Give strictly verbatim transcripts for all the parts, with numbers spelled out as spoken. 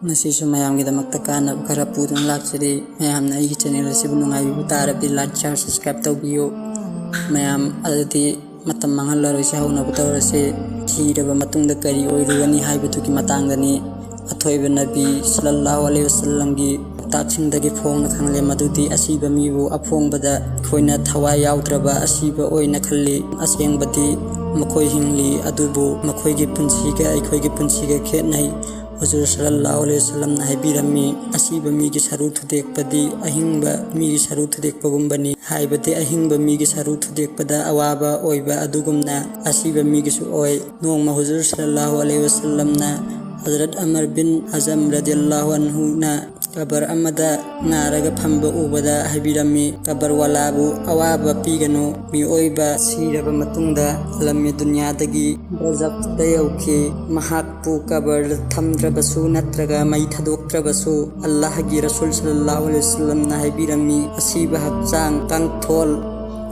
ꯉꯁꯤꯁꯨ ꯃꯌꯥꯝꯒꯤꯗꯃꯛꯇ ꯀꯥꯟꯅꯕ ꯈꯔ ꯄꯨꯗꯨꯅ ꯂꯥꯛꯆꯔꯤ꯫ ꯃꯌꯥꯝꯅ ꯑꯩꯒꯤ ꯆꯦꯅꯦꯜ ꯑꯁꯤꯕꯨ ꯅꯨꯡꯉꯥꯏꯕꯤꯕ ꯇꯥꯔꯕꯗꯤ ꯂꯥꯏꯛ, ꯁꯤꯌꯥꯔ, ꯁꯕꯁꯀ꯭ꯔꯥꯏꯕ ꯇꯧꯕꯤꯌꯨ꯫ ꯃꯌꯥꯝ ꯑꯗꯨꯗꯤ ꯃꯇꯝ ꯃꯥꯡꯍꯜꯂꯔꯣꯏꯁꯤ, ꯍꯧꯅꯕ ꯇꯧꯔꯁꯤ꯫ ꯊꯤꯔꯕ ꯃꯇꯨꯡꯗ ꯀꯔꯤ ꯑꯣꯏꯔꯨꯒꯅꯤ ꯍꯥꯏꯕꯗꯨꯒꯤ ꯃꯇꯥꯡꯗꯅꯤ꯫ ꯑꯊꯣꯏꯕ ꯅꯕꯤ ꯁꯜꯂꯜꯂꯥꯍꯨ ꯑꯂꯩꯍꯤ ꯋꯥꯁꯜꯂꯝꯒꯤ ꯄꯥꯎꯇꯥꯛꯁꯤꯡꯗꯒꯤ ꯐꯣꯡꯅ ꯈꯪꯂꯦ ꯃꯗꯨꯗꯤ ꯑꯁꯤꯕ ꯃꯤꯕꯨ ꯑꯐꯣꯡꯕꯗ ꯑꯩꯈꯣꯏꯅ ꯊꯋꯥꯏ ꯌꯥꯎꯗ꯭ꯔꯕ ꯑꯁꯤꯕ ꯑꯣꯏꯅ ꯈꯜꯂꯤ꯫ ꯑꯁꯦꯡꯕꯗꯤ ꯃꯈꯣꯏ ꯍꯤꯡꯂꯤ, ꯑꯗꯨꯕꯨ ꯃꯈꯣꯏꯒꯤ ꯄꯨꯟꯁꯤꯒ ꯑꯩꯈꯣꯏꯒꯤ ꯄꯨꯟꯁꯤꯒ ꯈꯦꯠꯅꯩ꯫ ꯍꯨꯖꯨꯔ ꯁꯜꯂꯜꯂꯥꯍꯨ ꯑꯂꯩꯍꯤ ꯋꯥꯁꯜꯂꯝꯅ ꯍꯥꯏꯕꯤꯔꯝꯃꯤ, "ꯑꯁꯤꯕ ꯃꯤꯒꯤ ꯁꯔꯨ ꯊꯨꯗꯦꯛꯄꯗꯤ ꯑꯍꯤꯡꯕ ꯃꯤꯒꯤ ꯁꯔꯨ ꯊꯨꯗꯦꯛꯄꯒꯨꯝꯕꯅꯤ", ꯍꯥꯏꯕꯗꯤ ꯑꯍꯤꯡꯕ ꯃꯤꯒꯤ ꯁꯔꯨ ꯊꯨꯗꯦꯛꯄꯗ ꯑꯋꯥꯕ ꯑꯣꯏꯕ ꯑꯗꯨꯒꯨꯝꯅ ꯑꯁꯤꯕ ꯃꯤꯒꯤꯁꯨ ꯑꯣꯏ꯫ ꯅꯣꯡꯃ ꯍꯨꯖꯨꯔ ꯁꯜꯂꯜꯂꯥꯍꯨ ꯑꯂꯩꯍꯤ ꯋꯥꯁꯜꯂꯝꯅ ꯍꯖꯔꯠ ꯑꯃꯔ ꯕꯤꯟ ꯍꯖꯝ ꯔꯗꯤꯌꯜꯂꯥꯍꯨ ꯑꯟꯍꯨꯅ ꯀꯕꯔ ꯑꯃꯗ ꯉꯥꯔꯒ ꯐꯝꯕ ꯎꯕꯗ ꯍꯥꯏꯕꯤꯔꯝꯃꯤ, "ꯀꯕꯔ ꯋꯥꯂꯥꯕꯨ ꯑꯋꯥꯕ ꯄꯤꯒꯅꯨ꯫ ꯃꯤꯑꯣꯏꯕ ꯁꯤꯔꯕ ꯃꯇꯨꯡꯗ ꯑꯂꯝꯃꯤ ꯗꯨꯅꯤꯌꯥꯗꯒꯤ ꯕꯔꯖꯈꯇ ꯌꯧꯈꯤ꯫ ꯃꯍꯥꯛꯄꯨ ꯀꯕꯔꯗ ꯊꯝꯗ꯭ꯔꯕꯁꯨ ꯅꯠꯇ꯭ꯔꯒ ꯃꯩ ꯊꯥꯗꯣꯛꯇ꯭ꯔꯕꯁꯨ, ꯑꯜꯂꯥꯍꯒꯤ ꯔꯁꯨꯜ ꯁꯜꯂꯜꯂꯥꯍꯨ ꯑꯂꯩꯍꯤ ꯋꯥꯁꯜꯂꯝꯅ ꯍꯥꯏꯕꯤꯔꯝꯃꯤ, ꯑꯁꯤꯕ ꯍꯛꯆꯥꯡ, ꯀꯥꯡꯊꯣꯜ,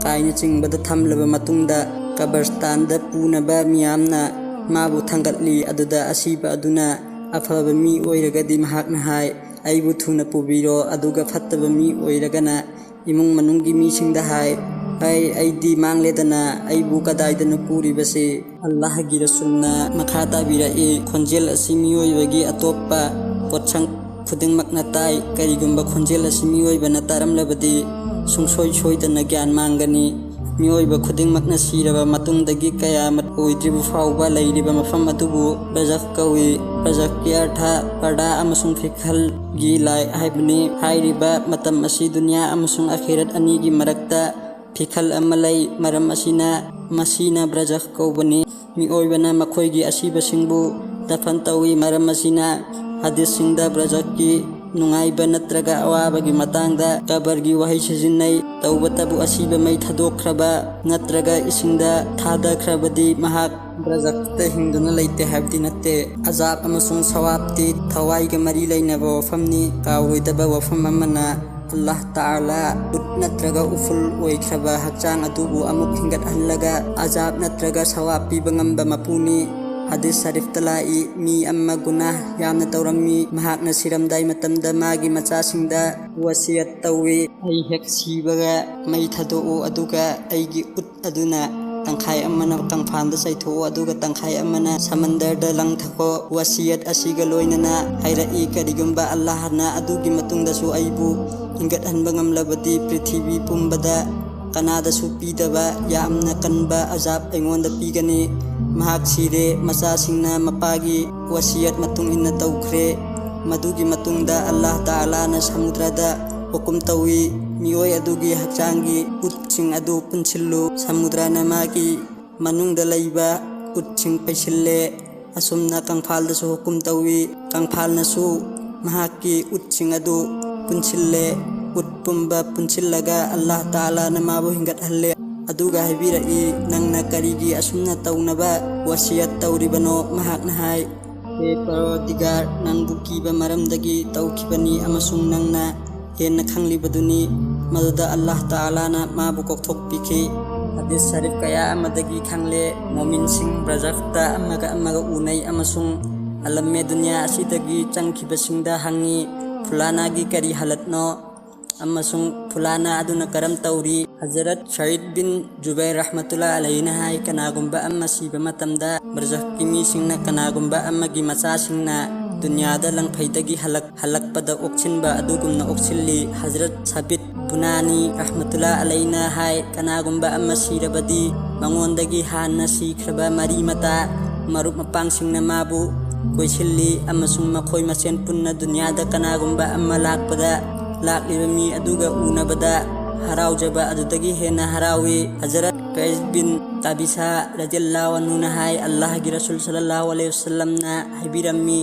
ꯀꯥꯏꯅꯆꯤꯡꯕꯗ ꯊꯝꯂꯕ ꯃꯇꯨꯡꯗ ꯀꯕꯔꯁꯇꯥꯟꯗ ꯄꯨꯅꯕ ꯃꯤꯌꯥꯝꯅ ꯃꯥꯕꯨ ꯊꯥꯡꯒꯠꯂꯤ꯫ ꯑꯗꯨꯗ ꯑꯁꯤꯕ ꯑꯗꯨꯅ ꯑꯐꯕ ꯃꯤ ꯑꯣꯏꯔꯒꯗꯤ ꯃꯍꯥꯛꯅ ꯍꯥꯏ, 'ꯑꯩꯕꯨ ꯊꯨꯅ ꯄꯨꯕꯤꯔꯣ,' ꯑꯗꯨꯒ ꯐꯠꯇꯕ ꯃꯤ ꯑꯣꯏꯔꯒꯅ ꯏꯃꯨꯡ ꯃꯅꯨꯡꯒꯤ ꯃꯤꯁꯤꯡꯗ ꯍꯥꯏ, 'ꯑꯩ, ꯑꯩꯗꯤ ꯃꯥꯡꯂꯦꯗꯅ, ꯑꯩꯕꯨ ꯀꯗꯥꯏꯗꯅꯣ ꯄꯨꯔꯤꯕꯁꯤ?'" ꯑꯜꯂꯥꯍꯒꯤ ꯔꯁꯨꯜꯅ ꯃꯈꯥ ꯇꯥꯕꯤꯔꯛꯏ, "ꯈꯣꯟꯖꯦꯜ ꯑꯁꯤ ꯃꯤꯑꯣꯏꯕꯒꯤ ꯑꯇꯣꯞꯄ ꯄꯣꯠꯁꯛ ꯈꯨꯗꯤꯡꯃꯛꯅ ꯇꯥꯏ꯫ ꯀꯔꯤꯒꯨꯝꯕ ꯈꯣꯟꯖꯦꯜ ꯑꯁꯤ ꯃꯤꯑꯣꯏꯕꯅ ꯇꯥꯔꯝꯂꯕꯗꯤ ꯁꯨꯡꯁꯣꯏ ꯁꯣꯏꯗꯅ ꯒ꯭ꯌꯥꯟ ꯃꯥꯡꯒꯅꯤ꯫ ꯃꯤꯑꯣꯏꯕ ꯈꯨꯗꯤꯡꯃꯛꯅ ꯁꯤꯔꯕ ꯃꯇꯨꯡꯗꯒꯤ ꯀꯌꯥꯃꯠ ꯑꯣꯏꯗ꯭ꯔꯤꯕ ꯐꯥꯎꯕ ꯂꯩꯔꯤꯕ ꯃꯐꯝ ꯑꯗꯨꯕꯨ ꯕ꯭ꯔꯖꯈ ꯀꯧꯏ꯫ ꯕ꯭ꯔꯖꯈꯀꯤ ꯑꯔꯊ ꯄꯔꯗꯥ ꯑꯃꯁꯨꯡ ꯐꯤꯈꯜꯒꯤ ꯂꯥꯏ ꯍꯥꯏꯕꯅꯤ꯫ ꯍꯥꯏꯔꯤꯕ ꯃꯇꯝ ꯑꯁꯤ ꯗꯨꯅꯤꯌꯥ ꯑꯃꯁꯨꯡ ꯑꯈꯦꯔꯠ ꯑꯅꯤꯒꯤ ꯃꯔꯛꯇ ꯐꯤꯈꯜ ꯑꯃ ꯂꯩ꯫ ꯃꯔꯝ ꯑꯁꯤꯅ ꯃꯁꯤꯅ ꯕ꯭ꯔꯖꯈ ꯀꯧꯕꯅꯤ꯫ ꯃꯤꯑꯣꯏꯕꯅ ꯃꯈꯣꯏꯒꯤ ꯑꯁꯤꯕꯁꯤꯡꯕꯨ ꯗꯐꯟ ꯇꯧꯏ꯫ ꯃꯔꯝ ꯑꯁꯤꯅ ꯍꯗꯤꯁꯁꯤꯡꯗ ꯕ꯭ꯔꯖꯈꯀꯤ ꯅꯨꯡꯉꯥꯏꯕ ꯅꯠꯇ꯭ꯔꯒ ꯑꯋꯥꯕꯒꯤ ꯃꯇꯥꯡꯗ ꯀꯕꯔꯒꯤ ꯋꯥꯍꯩ ꯁꯤꯖꯤꯟꯅꯩ꯫ ꯇꯧꯕꯇꯕꯨ ꯑꯁꯤꯕ ꯃꯩ ꯊꯥꯗꯣꯛꯈ꯭ꯔꯕ ꯅꯠꯇ꯭ꯔꯒ ꯏꯁꯤꯡꯗ ꯊꯥꯗꯈ꯭ꯔꯕꯗꯤ ꯃꯍꯥꯛ ꯕ꯭ꯔꯖꯈꯇ ꯍꯤꯡꯗꯨꯅ ꯂꯩꯇꯦ ꯍꯥꯏꯕꯗꯤ ꯅꯠꯇꯦ꯫ ꯑꯖꯥꯕ ꯑꯃꯁꯨꯡ ꯁꯋꯥꯕꯇꯤ ꯊꯋꯥꯏꯒ ꯃꯔꯤ ꯂꯩꯅꯕ ꯋꯥꯐꯝꯅꯤ꯫ ꯀꯥꯎꯔꯣꯏꯗꯕ ꯋꯥꯐꯝ ꯑꯃꯅ, ꯑꯜꯂꯥꯍ ꯇꯥꯂꯥ ꯕꯨꯠ ꯅꯠꯇ꯭ꯔꯒ ꯎꯐꯨꯜ ꯑꯣꯏꯈ꯭ꯔꯕ ꯍꯛꯆꯥꯡ ꯑꯗꯨꯕꯨ ꯑꯃꯨꯛ ꯍꯤꯡꯒꯠꯍꯜꯂꯒ ꯑꯖꯥꯕ ꯅꯠꯇ꯭ꯔꯒ ꯁꯋꯥꯕ ꯄꯤꯕ ꯉꯝꯕ ꯃꯄꯨꯅꯤ꯫ ꯍꯗꯤꯁ ꯁꯔꯤꯐꯇ ꯂꯥꯛꯏ, ꯃꯤ ꯑꯃ ꯒꯨꯅꯥꯍ ꯌꯥꯝꯅ ꯇꯧꯔꯝꯃꯤ꯫ ꯃꯍꯥꯛꯅ ꯁꯤꯔꯝꯗꯥꯏ ꯃꯇꯝꯗ ꯃꯥꯒꯤ ꯃꯆꯥꯁꯤꯡꯗ ꯋꯁꯤꯌꯠ ꯇꯧꯏ, "ꯑꯩ ꯍꯦꯛ ꯁꯤꯕꯒ ꯃꯩ ꯊꯥꯗꯣꯛꯎ, ꯑꯗꯨꯒ ꯑꯩꯒꯤ ꯎꯠ ꯑꯗꯨꯅ ꯇꯪꯈꯥꯏ ꯑꯃꯅ ꯀꯪꯐꯥꯜꯗ ꯆꯥꯏꯊꯣꯛꯎ, ꯑꯗꯨꯒ ꯇꯪꯈꯥꯏ ꯑꯃꯅ ꯁꯃꯟꯗꯔꯗ ꯂꯪꯊꯈꯣ꯫" ꯋꯁꯤꯌꯠ ꯑꯁꯤꯒ ꯂꯣꯏꯅꯅ ꯍꯥꯏꯔꯛꯏ, ꯀꯔꯤꯒꯨꯝꯕ ꯑꯜꯂꯥꯍꯅ ꯑꯗꯨꯒꯤ ꯃꯇꯨꯡꯗꯁꯨ ꯑꯩꯕꯨ ꯍꯤꯡꯒꯠꯍꯟꯕ ꯉꯝꯂꯕꯗꯤ, ꯄ꯭ꯔꯤꯊꯤꯕꯤ ꯄꯨꯝꯕꯗ ꯀꯅꯥꯗꯁꯨ ꯄꯤꯗꯕ ꯌꯥꯝꯅ ꯀꯟꯕ ꯑꯖꯥꯕ ꯑꯩꯉꯣꯟꯗ ꯄꯤꯒꯅꯤ꯫ ꯃꯍꯥꯛ ꯁꯤꯔꯦ꯫ ꯃꯆꯥꯁꯤꯡꯅ ꯃꯄꯥꯒꯤ ꯋꯁꯤꯌꯠ ꯃꯇꯨꯡ ꯏꯟꯅ ꯇꯧꯈ꯭ꯔꯦ꯫ ꯃꯗꯨꯒꯤ ꯃꯇꯨꯡꯗ ꯑꯜꯂꯥꯍ ꯇꯥꯂꯥꯅ ꯁꯃꯨꯗ꯭ꯔꯗ ꯍꯨꯀꯨꯝ ꯇꯧꯏ, ꯃꯤꯑꯣꯏ ꯑꯗꯨꯒꯤ ꯍꯛꯆꯥꯡꯒꯤ ꯎꯠꯁꯤꯡ ꯑꯗꯨ ꯄꯨꯟꯁꯤꯜꯂꯨ꯫ ꯁꯃꯨꯗ꯭ꯔꯅ ꯃꯥꯒꯤ ꯃꯅꯨꯡꯗ ꯂꯩꯕ ꯎꯠꯁꯤꯡ ꯄꯩꯁꯤꯜꯂꯦ꯫ ꯑꯁꯨꯝꯅ ꯀꯪꯐꯥꯜꯗꯁꯨ ꯍꯨꯀꯨꯝ ꯇꯧꯏ꯫ ꯀꯪꯐꯥꯜꯅꯁꯨ ꯃꯍꯥꯛꯀꯤ ꯎꯠꯁꯤꯡ ꯑꯗꯨ ꯄꯨꯟꯁꯤꯜꯂꯦ꯫ ꯎꯠ ꯄꯨꯝꯕ ꯄꯨꯟꯁꯤꯜꯂꯒ ꯑꯜꯂꯥꯍ ꯇꯥꯂꯥꯅ ꯃꯥꯕꯨ ꯍꯤꯡꯒꯠꯍꯜꯂꯦ꯫ ꯑꯗꯨꯒ ꯍꯥꯏꯕꯤꯔꯛꯏ, "ꯅꯪꯅ ꯀꯔꯤꯒꯤ ꯑꯁꯨꯝꯅ ꯇꯧꯅꯕ ꯋꯁꯤꯌꯠ ꯇꯧꯔꯤꯕꯅꯣ?" ꯃꯍꯥꯛꯅ ꯍꯥꯏ, "ꯍꯦ ꯄꯔꯣꯗꯤꯒꯥꯔ, ꯅꯪꯕꯨ ꯀꯤꯕ ꯃꯔꯝꯗꯒꯤ ꯇꯧꯈꯤꯕꯅꯤ, ꯑꯃꯁꯨꯡ ꯅꯪꯅ ꯍꯦꯟꯅ ꯈꯪꯂꯤꯕꯗꯨꯅꯤ꯫" ꯃꯗꯨꯗ ꯑꯜꯂꯥꯍ ꯇꯥꯂꯥꯅ ꯃꯥꯕꯨ ꯀꯣꯛꯊꯣꯛꯄꯤꯈꯤ꯫ ꯍꯗꯤꯁ ꯁꯔꯤꯐ ꯀꯌꯥ ꯑꯃꯗꯒꯤ ꯈꯪꯂꯦ, ꯃꯣꯃꯤꯟꯁꯤꯡ ꯕ꯭ꯔꯖꯈꯇ ꯑꯃꯒ ꯑꯃꯒ ꯎꯅꯩ ꯑꯃꯁꯨꯡ ꯑꯂꯝꯃꯦ ꯗꯨꯅꯤꯌꯥ ꯑꯁꯤꯗꯒꯤ ꯆꯪꯈꯤꯕꯁꯤꯡꯗ ꯍꯪꯉꯤ, "ꯐꯨꯂꯥꯅꯥꯒꯤ ꯀꯔꯤ ꯍꯥꯂꯠꯅꯣ? ꯑꯃꯁꯨꯡ ꯐꯨꯂꯥꯅꯥ ꯑꯗꯨꯅ ꯀꯔꯝ ꯇꯧꯔꯤ?" ꯍꯖꯔꯠ ꯁꯌꯤꯗ ꯕꯤꯟ ꯖꯨꯕꯩꯔ ꯔꯍꯃꯇꯨꯜꯂꯥꯍꯤ ꯑꯂꯩꯍꯤꯅ ꯍꯥꯏ, ꯀꯅꯥꯒꯨꯝꯕ ꯑꯃ ꯁꯤꯕ ꯃꯇꯝꯗ ꯕ꯭ꯔꯖꯈꯀꯤ ꯃꯤꯁꯤꯡꯅ ꯀꯅꯥꯒꯨꯝꯕ ꯑꯃꯒꯤ ꯃꯆꯥꯁꯤꯡꯅ ꯗꯨꯅꯤꯌꯥꯗ ꯂꯪꯐꯩꯗꯒꯤ ꯍꯜꯂꯛ-, ꯍꯜꯂꯛꯄꯗ ꯑꯣꯛꯁꯤꯟꯕ ꯑꯗꯨꯒꯨꯝꯅ ꯑꯣꯛꯁꯤꯜꯂꯤ꯫ ꯍꯖꯔꯠ ꯁꯥꯕꯤꯠ ꯕꯨꯅꯥꯅꯤ ꯔꯍꯃꯇꯨꯜꯂꯥꯍꯤ ꯑꯂꯩꯍꯤꯅ ꯍꯥꯏ, ꯀꯅꯥꯒꯨꯝꯕ ꯑꯃ ꯁꯤꯔꯕꯗꯤ ꯃꯉꯣꯟꯗꯒꯤ ꯍꯥꯟꯅ ꯁꯤꯈ꯭ꯔꯕ ꯃꯔꯤ ꯃꯇꯥ, ꯃꯔꯨꯞ ꯃꯄꯥꯡꯁꯤꯡꯅ ꯃꯥꯕꯨ ꯀꯣꯏꯁꯤꯜꯂꯤ ꯑꯃꯁꯨꯡ ꯃꯈꯣꯏ ꯃꯁꯦꯟ ꯄꯨꯟꯅ ꯗꯨꯅꯤꯌꯥꯗ ꯀꯅꯥꯒꯨꯝꯕ ꯑꯃ ꯂꯥꯛꯄꯗ, ꯂꯥꯛꯂꯤꯕ ꯃꯤ ꯑꯗꯨꯒ ꯎꯅꯕꯗ ꯍꯔꯥꯎꯖꯕ ꯑꯗꯨꯗꯒꯤ ꯍꯦꯟꯅ ꯍꯔꯥꯎꯏ꯫ ꯍꯖꯔꯠ ꯀꯩꯁ ꯕꯤꯟ ꯀꯥꯕꯤꯁꯥ ꯔꯖꯤꯌꯜꯂꯥꯍꯨ ꯑꯟꯍꯨꯅ ꯍꯥꯏ, ꯑꯜꯂꯥꯍꯒꯤ ꯔꯁꯨꯜ ꯁꯜꯂꯜꯂꯥꯍꯨ ꯑꯂꯩꯍꯤ ꯋꯁꯜꯂꯝꯅ ꯍꯥꯏꯕꯤꯔꯝꯃꯤ,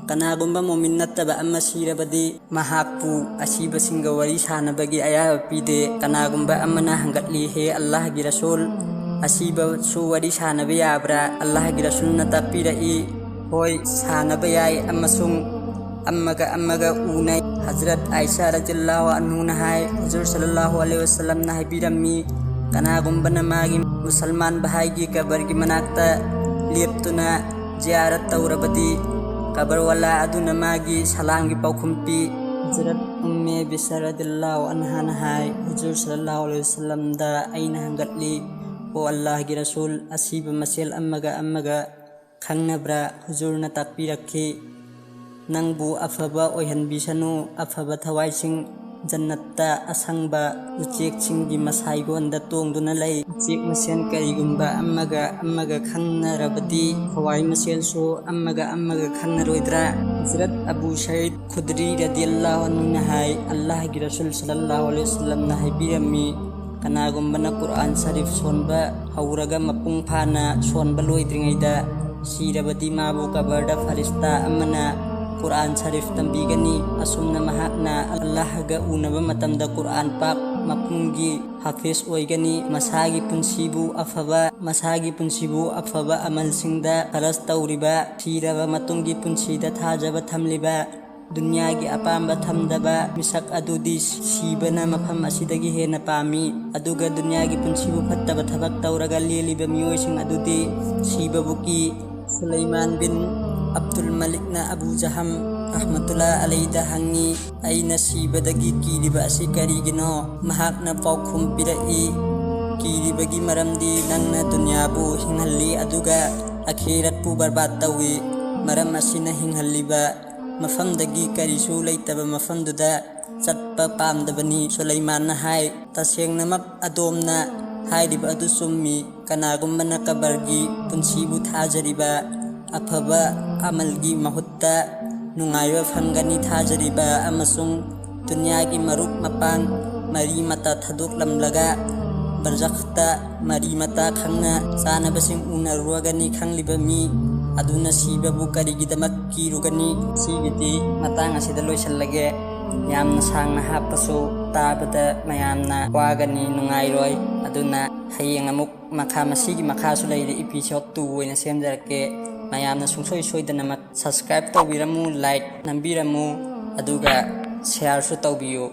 "ꯀꯅꯥꯒꯨꯝꯕ ꯃꯣꯃꯤꯟ ꯅꯠꯇꯕ ꯑꯃ ꯁꯤꯔꯕꯗꯤ ꯃꯍꯥꯛꯄꯨ ꯑꯁꯤꯕꯁꯤꯡꯒ ꯋꯥꯔꯤ ꯁꯥꯅꯕꯒꯤ ꯑꯌꯥꯕ ꯄꯤꯗꯦ꯫ ꯀꯅꯥꯒꯨꯝꯕ ꯑꯃꯅ ꯍꯪꯒꯠꯂꯤ, 'ꯍꯦ ꯑꯜꯂꯥꯍꯒꯤ ꯔꯁꯨꯜ, ꯑꯁꯤꯕꯁꯨ ꯋꯥꯔꯤ ꯁꯥꯅꯕ ꯌꯥꯕ꯭ꯔꯥ?' ꯑꯜꯂꯥꯍꯒꯤ ꯔꯁꯨꯜꯅ ꯇꯥꯛꯄꯤꯔꯛꯏ, "ꯍꯣꯏ, ꯁꯥꯅꯕ ꯌꯥꯏ," ꯑꯃꯁꯨꯡ ꯑꯃꯒ ꯑꯃꯒ ꯎꯅꯩ꯫ ꯍꯖꯔꯠ ꯑꯥꯏꯁꯥ ꯔꯖꯤꯌꯜꯂꯥꯍꯨ ꯑꯟꯍꯨꯅ ꯍꯥꯏ, ꯍꯨꯖꯨꯔ ꯁꯜꯂꯜꯂꯥꯍꯨ ꯑꯂꯩꯍꯤ ꯋꯁꯜꯂꯝꯅ ꯍꯥꯏꯕꯤꯔꯝꯃꯤ, "ꯀꯅꯥꯒꯨꯝꯕꯅ ꯃꯥꯒꯤ ꯃꯨꯁꯜꯃꯥꯟ ꯚꯥꯏꯒꯤ ꯀꯕꯔꯒꯤ ꯃꯅꯥꯛꯇ ꯂꯦꯞꯇꯨꯅ ꯖꯤꯌꯥꯔꯠ ꯇꯧꯔꯕꯗꯤ, ꯀꯕꯔꯋꯥꯂꯥ ꯑꯗꯨꯅ ꯃꯥꯒꯤ ꯁꯂꯥꯝꯒꯤ ꯄꯥꯎꯈꯨꯝ ꯄꯤ꯫ ꯍꯖꯔꯠ ꯎꯝꯃꯦ ꯕꯤꯁꯔ ꯔꯗꯤꯌꯜꯂꯥꯍꯨ ꯑꯟꯍꯥꯅ ꯍꯥꯏ, ꯍꯨꯖꯨꯔ ꯁꯜꯂꯜꯂꯥꯍꯨ ꯑꯂꯩꯍꯤ ꯋꯁꯜꯂꯝꯗ ꯑꯩꯅ ꯍꯪꯒꯠꯂꯤ, "ꯑꯣ ꯑꯜꯂꯥꯍꯒꯤ ꯔꯁꯨꯜ, ꯑꯁꯤꯕ ꯃꯁꯦꯜ ꯑꯃꯒ ꯑꯃꯒ ꯈꯪꯅꯕ꯭ꯔꯥ?" ꯍꯨꯖꯨꯔꯅ ꯇꯥꯛꯄꯤꯔꯛꯈꯤ, "ꯅꯪꯕꯨ ꯑꯐꯕ ꯑꯣꯏꯍꯟꯕꯤꯁꯅꯨ, ꯑꯐꯕ ꯊꯋꯥꯏꯁꯤꯡ ꯖꯟꯅꯠꯇ ꯑꯁꯪꯕ ꯎꯆꯦꯛꯁꯤꯡꯒꯤ ꯃꯁꯥꯏꯒꯣꯟꯗ ꯇꯣꯡꯗꯨꯅ ꯂꯩ꯫ ꯎꯆꯦꯛ ꯃꯁꯦꯟ ꯀꯔꯤꯒꯨꯝꯕ ꯑꯃꯒ ꯑꯃꯒ ꯈꯪꯅꯔꯕꯗꯤ, ꯊꯋꯥꯏ ꯃꯁꯦꯜꯁꯨ ꯑꯃꯒ ꯑꯃꯒ ꯈꯪꯅꯔꯣꯏꯗ꯭ꯔꯥ?" ꯍꯖꯔꯠ ꯑꯕꯨ ꯁꯌꯤꯗ ꯈꯨꯗ꯭ꯔꯤ ꯔꯗꯤꯌꯜꯂꯥꯍꯨ ꯑꯟꯍꯨꯅ ꯍꯥꯏ, ꯑꯜꯂꯥꯍꯒꯤ ꯔꯁꯨꯜ ꯁꯜꯂꯜꯂꯥꯍꯨ ꯑꯂꯩꯍꯤ ꯋꯁꯜꯂꯝꯅ ꯍꯥꯏꯕꯤꯔꯝꯃꯤ, ꯀꯅꯥꯒꯨꯝꯕꯅ ꯀꯨꯔꯑꯥꯟ ꯁꯔꯤꯐ ꯁꯣꯟꯕ ꯍꯧꯔꯒ ꯃꯄꯨꯡ ꯐꯥꯅ ꯁꯣꯟꯕ ꯂꯣꯏꯗ꯭ꯔꯤꯉꯩꯗ ꯁꯤꯔꯕꯗꯤ, ꯃꯥꯕꯨ ꯀꯕꯔꯗ ꯐꯔꯤꯁꯇꯥ ꯑꯃꯅ ꯀꯨꯔꯑꯥꯟ ꯁꯔꯤꯐ ꯇꯝꯕꯤꯒꯅꯤ꯫ ꯑꯁꯨꯝꯅ ꯃꯍꯥꯛꯅ ꯑꯜꯂꯥꯍꯒ ꯎꯅꯕ ꯃꯇꯝꯗ ꯀꯨꯔꯑꯥꯟ ꯄꯥꯛ ꯃꯄꯨꯝꯒꯤ ꯍꯥꯐꯤꯖ ꯑꯣꯏꯒꯅꯤ꯫ ꯃꯁꯥꯒꯤ ꯄꯨꯟꯁꯤꯕꯨ ꯑꯐꯕ, ꯃꯁꯥꯒꯤ ꯄꯨꯟꯁꯤꯕꯨ ꯑꯐꯕ ꯑꯃꯜꯁꯤꯡꯗ ꯈꯔꯁ ꯇꯧꯔꯤꯕ, ꯁꯤꯔꯕ ꯃꯇꯨꯡꯒꯤ ꯄꯨꯟꯁꯤꯗ ꯊꯥꯖꯕ ꯊꯝꯂꯤꯕ, ꯗꯨꯅꯤꯌꯥꯒꯤ ꯑꯄꯥꯝꯕ ꯊꯝꯗꯕ ꯃꯤꯁꯛ ꯑꯗꯨꯗꯤ ꯁꯤꯕꯅ ꯃꯐꯝ ꯑꯁꯤꯗꯒꯤ ꯍꯦꯟꯅ ꯄꯥꯝꯃꯤ꯫ ꯑꯗꯨꯒ ꯗꯨꯅꯤꯌꯥꯒꯤ ꯄꯨꯟꯁꯤꯕꯨ ꯐꯠꯇꯕ ꯊꯕꯛ ꯇꯧꯔꯒ ꯂꯦꯜꯂꯤꯕ ꯃꯤꯑꯣꯏꯁꯤꯡ ꯑꯗꯨꯗꯤ ꯁꯤꯕꯕꯨ ꯀꯤ꯫ ꯁꯨꯂꯩꯃꯥꯟ ꯕꯤꯟ ꯑꯕꯗꯨꯜ ꯃꯂꯤꯛꯅ ꯑꯕꯨ ꯖꯍꯝ ꯔꯍꯃꯇꯨꯜꯂꯥ ꯑꯂꯩꯗ ꯍꯪꯉꯤ, "ꯑꯩꯅ ꯁꯤꯕꯗꯒꯤ ꯀꯤꯔꯤꯕ ꯑꯁꯤ ꯀꯔꯤꯒꯤꯅꯣ?" ꯃꯍꯥꯛꯅ ꯄꯥꯎꯈꯨꯝ ꯄꯤꯔꯛꯏ, "ꯀꯤꯔꯤꯕꯒꯤ ꯃꯔꯝꯗꯤ ꯅꯪꯅ ꯗꯨꯅꯤꯌꯥꯕꯨ ꯍꯤꯡꯍꯜꯂꯤ, ꯑꯗꯨꯒ ꯑꯈꯤꯔꯠꯄꯨ ꯕꯔꯕꯥꯗ ꯇꯧꯏ꯫ ꯃꯔꯝ ꯑꯁꯤꯅ ꯍꯤꯡꯍꯜꯂꯤꯕ ꯃꯐꯝꯗꯒꯤ ꯀꯔꯤꯁꯨ ꯂꯩꯇꯕ ꯃꯐꯝꯗꯨꯗ ꯆꯠꯄ ꯄꯥꯝꯗꯕꯅꯤ꯫" ꯁꯨꯂꯩꯃꯥꯟꯅ ꯍꯥꯏ, "ꯇꯁꯦꯡꯅꯃꯛ ꯑꯗꯣꯝꯅ ꯍꯥꯏꯔꯤꯕ ꯑꯗꯨ ꯆꯨꯝꯃꯤ꯫ ꯀꯅꯥꯒꯨꯝꯕꯅ ꯀꯕꯔꯒꯤ ꯄꯨꯟꯁꯤꯕꯨ ꯊꯥꯖꯔꯤꯕ, ꯑꯐꯕ ꯑꯃꯜꯒꯤ ꯃꯍꯨꯠꯇ ꯅꯨꯡꯉꯥꯏꯕ ꯐꯪꯒꯅꯤ ꯊꯥꯖꯔꯤꯕ ꯑꯃꯁꯨꯡ ꯗꯨꯅꯤꯌꯥꯒꯤ ꯃꯔꯨꯞ ꯃꯄꯥꯡ, ꯃꯔꯤ ꯃꯇꯥ ꯊꯥꯗꯣꯛꯂꯝꯂꯒ ꯕꯔꯖꯈꯇ ꯃꯔꯤ ꯃꯇꯥ ꯈꯪꯅ ꯆꯥꯅꯕꯁꯤꯡ ꯎꯅꯔꯨꯔꯒꯅꯤ ꯈꯪꯂꯤꯕ ꯃꯤ ꯑꯗꯨꯅ ꯁꯤꯕꯕꯨ ꯀꯔꯤꯒꯤꯗꯃꯛ ꯀꯤꯔꯨꯒꯅꯤ?" ꯁꯤꯒꯤꯗꯤ ꯃꯇꯥꯡ ꯑꯁꯤꯗ ꯂꯣꯏꯁꯤꯜꯂꯒꯦ꯫ ꯌꯥꯝꯅ ꯁꯥꯡꯅ ꯍꯥꯞꯄꯁꯨ ꯇꯥꯕꯗ ꯃꯌꯥꯝꯅ ꯋꯥꯒꯅꯤ, ꯅꯨꯡꯉꯥꯏꯔꯣꯏ꯫ ꯑꯗꯨꯅ ꯍꯌꯦꯡ ꯑꯃꯨꯛ ꯃꯈꯥ, ꯃꯁꯤꯒꯤ ꯃꯈꯥꯁꯨ ꯂꯩꯔꯤ, episode two ꯑꯣꯏꯅ ꯁꯦꯝꯖꯔꯛꯀꯦ꯫ ꯃꯌꯥꯝꯅ ꯁꯨꯡꯁꯣꯏ ꯁꯣꯏꯗꯅꯃꯛ subscribe ꯇꯧꯕꯤꯔꯝꯃꯨ, like ꯅꯝꯕꯤꯔꯝꯃꯨ, ꯑꯗꯨꯒ shareꯁꯨ ꯇꯧꯕꯤꯌꯨ꯫